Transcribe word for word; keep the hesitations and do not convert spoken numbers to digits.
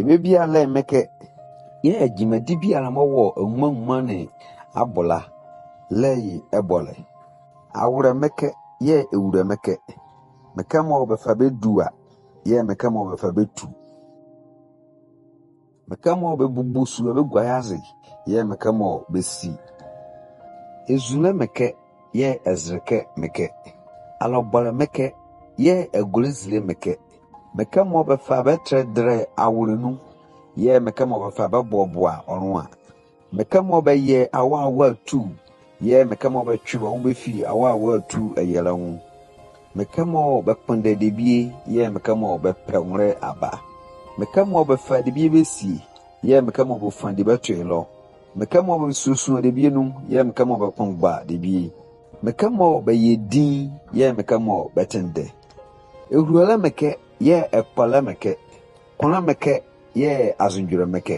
Ɛbɛ biala ɛlɛ mekɛ, yɛɛ gyima dibiala mɔɔ wɔ anwuma anwuma ne abo la, lɛ ye ɛbɔlɛ. Awolɛ mekɛ, yɛɛ ewulɛ mekɛ. Mekɛ mɔɔ bɛfa bɛdua, yɛɛ mekɛ mɔɔ bɛfa bɛtu. Mekɛ mɔɔ bɛbubu sua bɛgua ye aze, yɛɛ mekɛ mɔɔ bɛsi. Ezule mekɛ, yɛɛ ɛzelekɛ mekɛ. Alɔbɔlɛ mekɛ, yɛɛ agolezile mekɛ. Mekɛ mɔɔ bɛfa bɛtɛlɛdɛlɛ awolɛ nu, yɛɛ mekɛ mɔɔ bɛfa bɛboaboa ɔ nloa. Mekɛ mɔɔ bɛyɛ awaawaatu, yɛɛ mekɛ mɔɔ bɛtwe bɛ nwo bɛfi awaawaatu ɛyɛlɛ nwo. Mekɛ mɔɔ bɛkpondɛ debie, yɛɛ mekɛ mɔɔ bɛpɛ nwolɛ aba. Mekɛ mɔɔ bɛfa debie bɛsie, yɛɛ mekɛ mɔɔ bɛfa debie bɛto ye lɔ. Mekɛ mɔɔ bɛsuasua debie nu, yɛɛ mekɛ mɔɔ bɛkpongba debie. Mekɛ mɔɔ bɛyɛ din, yɛɛ mekɛ mɔɔ bɛtendɛ. Ehualɛ mekɛ, yɛɛ ɛkpɔlɛ mekɛ. Konle mekɛ, yɛɛ azinwolɛ mekɛ.